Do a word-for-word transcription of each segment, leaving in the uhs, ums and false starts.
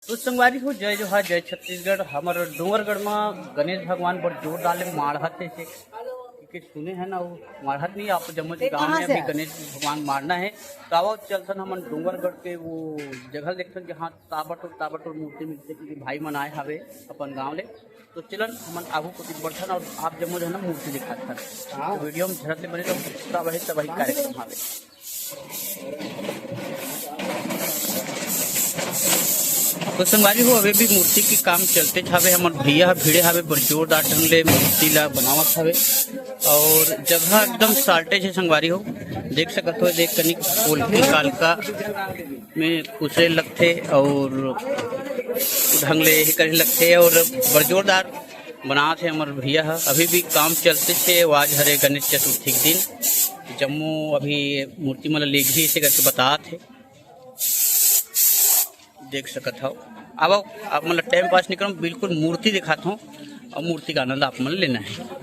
तो संगवारी हो, जय जोहार, जय छत्तीसगढ़। हमर डोंगरगढ़ म गणेश भगवान बड़ जोरदार ले माढ़त हे से, क्योंकि सुने हे ना, वो माढ़त नहीं, आप जम्मो गांव में अभी गणेश भगवान माढ़ना हे। तो आवो, चलथन हमन डोंगरगढ़ के वो जगह देखथन, जहाँ ताबड़तोड़ ताबड़तोड़ मूर्ति मिलथे, क्योंकि भाई मन आए हवे अपन गांव ले। तो चलन हमन आगू कोती बढ़थन और आप जम्मो झन मूर्ति दिखाथन। हाँ। तो वीडियो में झरत ले बने तो तब ही, तब ही कार्यक्रम हवे। तो संगवारी हो, अभी भी मूर्ति के काम चलते हवे। हमर भैया ह भिड़े हवे, बड़ जोरदार ढंग ले मूर्ति ला बनावत हवे और जगह एकदम साल्टे हे संगवारी हो। देख सकत हो, देख कनिक पोल्की कालका में खुसे लगथे और ढंग ले ये करे लगथे और बड़ जोरदार बनात हे हमर भैया ह। अभी भी काम चलते हे। आज हरे गणेश चतुर्थी के दिन, जम्मो अभी मूर्ति मन ल लेगही से करके बतात हे। देख सकत हव। अब आप मन ल टाइम पास नहीं करम, बिल्कुल मूर्ति दिखात हूँ और मूर्ति का आनंद आप मन ल लेना है।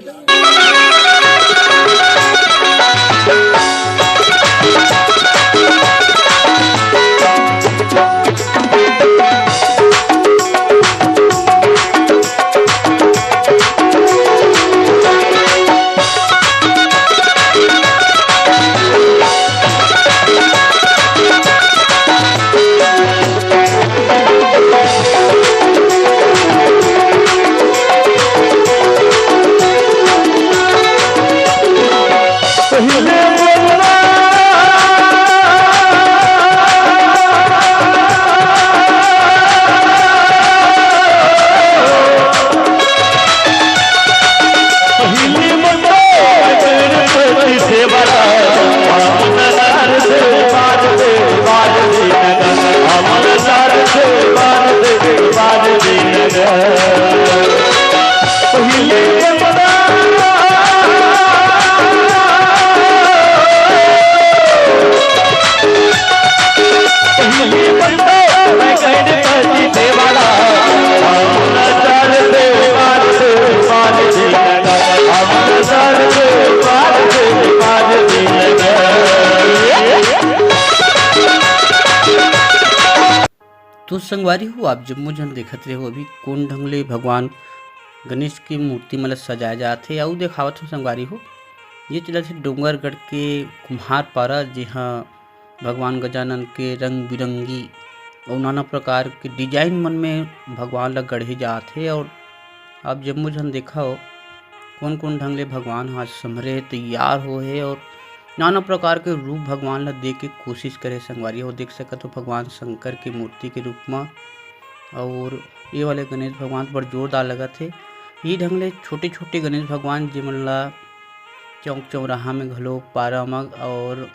तो संगवारी हो, आप जम्मो झन देखत रहे हो अभी कोन ढंग ले भगवान गणेश के मूर्ति मन ल सजाए जात हे। अउ देखावत हो संगवारी हो, ये चलत हे डोंगरगढ़ के कुम्हार पारा, जिहाँ भगवान गजानन के रंग बिरंगी अउ नाना प्रकार के डिजाइन मन में भगवान ल गढ़े जात हे। और आप जम्मो झन देखव, कोन कोन ढंग ले भगवान ह आज संभरे हे, तैयार होए हे और नाना प्रकार के रूप भगवान ल दे के कोशिश करे संगवारी हो। देख सकत हो भगवान शंकर के मूर्ति के रूप म, और ये वाले गणेश भगवान बड़ जोरदार लगत हे। ये ढंग ले छोटे छोटे गणेश भगवान जेमन ल चौक चौराहा में घलो, पारा म और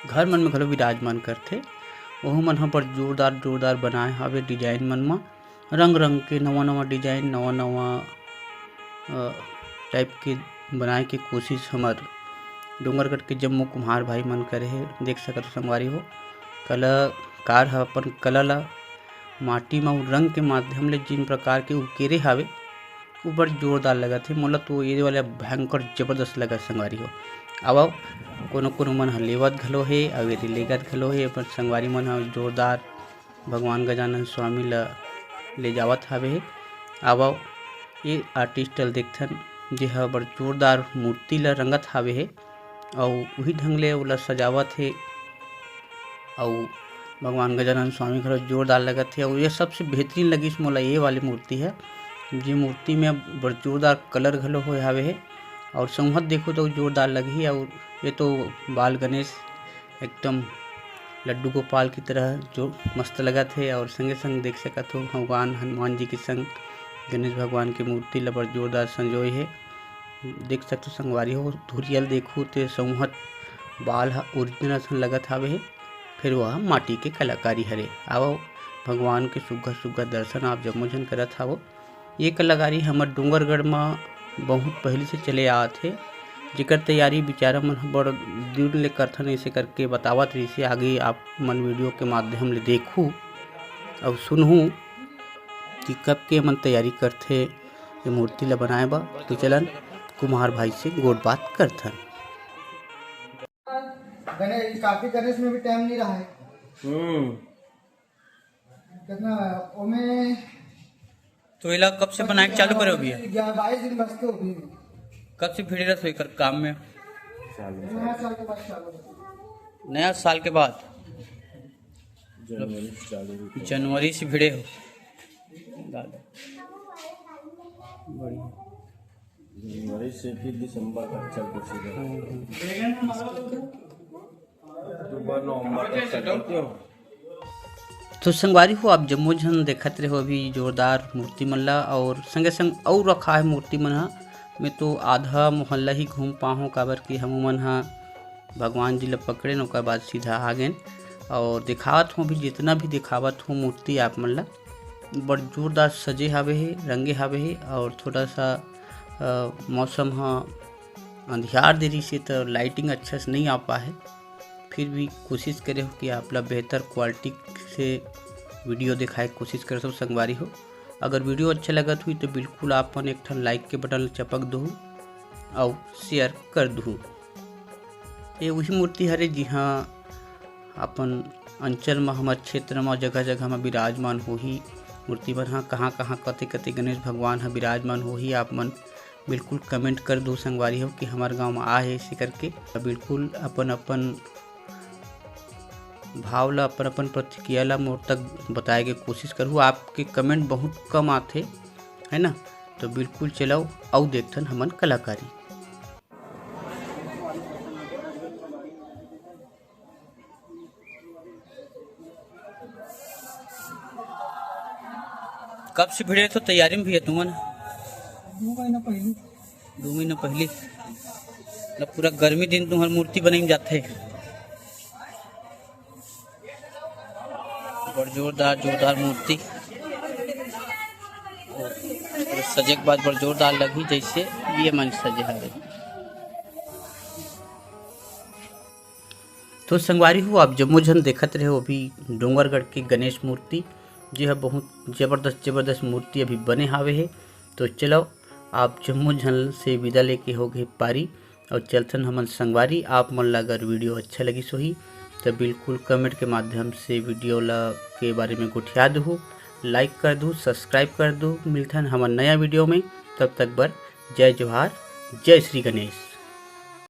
घर मन में घलो विराजमान करथे, ओहू मन ह बड़ जोरदार जोरदार बनाए हावे डिजाइन मन म। रंग रंग के नवा नवा डिजाइन, नवा नवा, अ, टाइप के बनाए के कोशिश हमर डोंगरगढ़ के जम्मो कुम्हार भाई मन करे हे। देख सकत हो संगवारी हो, कलाकार ह अपन कला ला माटी म रंग के माध्यम ले जिन प्रकार के उकेरे हावे, वो बड़ जोरदार लगत हे। मोला तो ये वाला भयंकर जबरदस्त लगत संगवारी हो। अब कोनो कोनो मन ह लेवत घलो हे, अउ ये लेगत घलो हे। अपन संगवारी मन ह जोरदार भगवान गजानन स्वामी ल ले जावत हावे हे। आवव, ये आर्टिस्ट ल देखथन, जे ह बड़ जोरदार मूर्ति ल रंगत हावे हे, अउ उही ढंग ले ओला सजावत हे। अउ भगवान गजानन स्वामी घलो जोरदार लगत हे। अउ ये सबसे बेहतरीन लगिस मोला ये वाली मूर्ति ह, जे मूर्ति में बड़ जोरदार कलर घलो होए हावे हे, अउ संगत देखहू तो जोरदार लगही। अउ ये तो बाल गणेश एकदम लड्डू गोपाल की तरह जो मस्त लगत हे। और संगे संग देख सकत हो भगवान हनुमान जी के संग गणेश भगवान के मूर्ति ल बड़ जोरदार संजोए हे। देख सकत हो संगवारी हो, धुरिया ल देखहू ते संगत बाल ह ओरिजिनल असन लगत हावे हे, फिर वह माटी के कलाकारी हरे। आवव भगवान के सुग्घर सुग्घर दर्शन आप जम्मो झन करत हावव। ये कलाकारी हमर डोंगरगढ़ म बहुत पहिली से चले आवत हे, जेकर तैयारी बिचारा मन ह बड़ दिन ले करथन, ऐसे करके बतावत रहिसे। आगे आप मन वीडियो के माध्यम ले देखहू अउ सुनहू कि कब के मन तैयारी करथे ये मूर्ति ल बनाए बर। तो चलन कुम्हार भाई से गोठ बात करथन। गणेश, काफी गणेश में भी टाइम नहीं रहा है। हम्म। कितना ओमे तो एला कब से बनाए के चालू करे हो भैया? ग्यारह, बाईस दिन बचते हो अभी। कब से भिड़े रहते हो एकर काम में? चालू नया साल के बाद चालू होता है। नया साल के बाद? जनवरी से चालू हुई। जनवरी से भिड़े हो? दादा। बढ़िया। जनवरी से फिर दिसंबर तक चल कुछ। हाँ, हाँ। अक्टूबर, नवंबर तक चल सकते हो। तो संगवारी हो, आप जम्मो झन देखत रहे हो अभी जोरदार मूर्ति मन ला, और संगे संग अउ रखा है मूर्ति मन हा। मैं तो आधा मोहल्ला ही घूम पाहूँ, काबर कि हमू मन हा भगवान जी ला पकड़ेन, ओकर बाद सीधा आ गेन। और दिखावत हूँ अभी, जितना भी दिखावत हूँ मूर्ति आप मन ला, बड़ जोरदार सजे हावे हे, रंगे हावे हे, और थोड़ा सा अ, मौसम ह अंधियार दे रहिस हे, त लाइटिंग अच्छा से नहीं आ पाए हे। फिर भी कोशिश करे हो कि आप ला बेहतर क्वालिटी से वीडियो दिखाए के कोशिश करत हो संगवारी हो। अगर वीडियो अच्छा लगत हुई तो बिल्कुल आप मन एक ठन लाइक के बटन ल चपक दहू अउ शेयर कर दहू। ये वही मूर्ति हरे जिहाँ अपन अंचल म, हमर क्षेत्र म, जगह-जगह म विराजमान होही। मूर्ति मन ह कहाँ-कहाँ, कते-कते गणेश भगवान ह विराजमान होही, आप मन बिल्कुल कमेंट कर दो संगवारी हो कि हमर गांव म आ हे ऐसे करके। बिल्कुल अपन-अपन भाव ला, अपन-अपन प्रतिक्रिया ला मोर तक बताए के कोशिश करहू। आपके कमेंट बहुत कम आथे, है ना? तो बिल्कुल चलव अउ देखथन हमन कलाकारी। कब से भिड़े तो तैयारी में भी है तुमन? दो महीना पहले। दो महीना पहले? मतलब पूरा गर्मी दिन तुम्हार मूर्ति बने में जाथे। बड़ जोरदार, जोरदार मूर्ति। सजे के बाद बड़ जोरदार लगही, जैसे ये मन सजे हवे। तो संगवारी हो, आप जम्मो झन देखत रहे हो अभी डोंगरगढ़ के गणेश मूर्ति, जे ह बहुत जबरदस्त, जबरदस्त मूर्ति अभी बने हावे हे। तो चलो, आप जम्मो झन से विदा लेके हो गए पारी, और चलथन हमन संगवारी। आप मन ला अगर वीडियो अच्छा लगिस होही, तो बिल्कुल कमेंट के माध्यम से वीडियो ला के बारे में गोठिया दहू, लाइक कर दू, सब्सक्राइब कर दू। मिलथन हमन नया वीडियो में, तब तक बर जय जोहार, जय श्री गणेश।